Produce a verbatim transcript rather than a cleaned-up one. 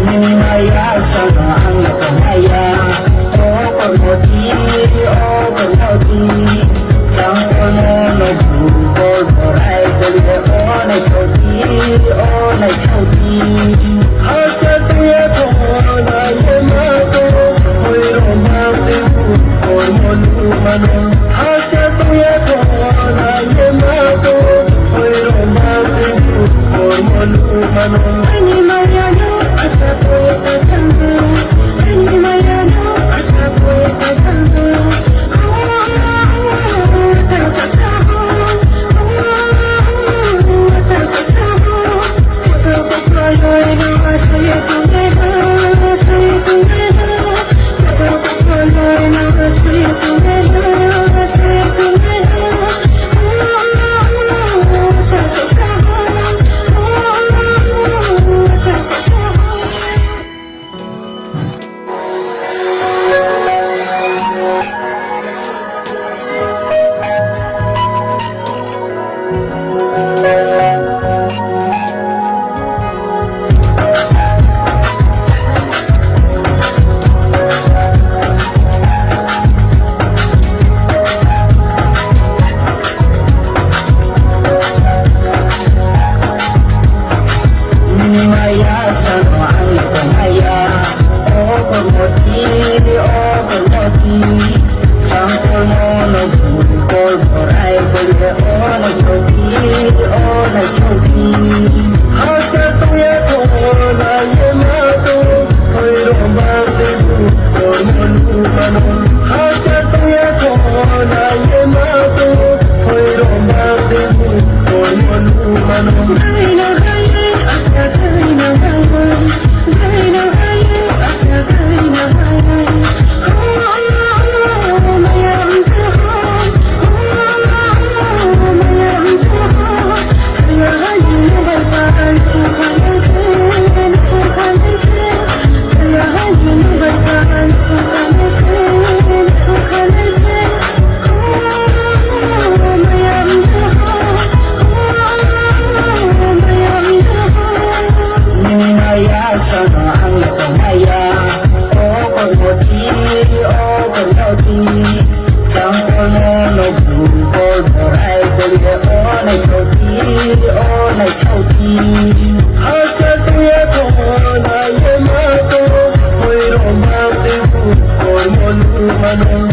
Nini maya sano ang tongnaya, o kormoti, o kormoti. Changkolno no bukol borai koliye, o naithokdi, o naithokdi. Hakhe tuye thona ye mato, hoiro mati bukol monu mano. Hakhe tuye thona ye mato, hoiro mati bukol monu mano. Ani maya no ata tuye tatangde, ani maya no ata tuye tatangde. Nini maya sano ang tongnaya, o kormoti, o kormoti. Changkolno no bukol borai koliye, o naithokdi, o naithokdi. Hakhe tuye thona ye mato, hoiro mati bukol monu mano. Hakhe tuye thona ye mato, hoiro mati bukol monu mano. Nini maya sano ang tongnaya, o kormoti, o kormoti. Changkolno no bukol borai koliye, o naithokdi, o naithokdi. Hakhe tuye thona ye mato, hoiro mati bukol monu mano.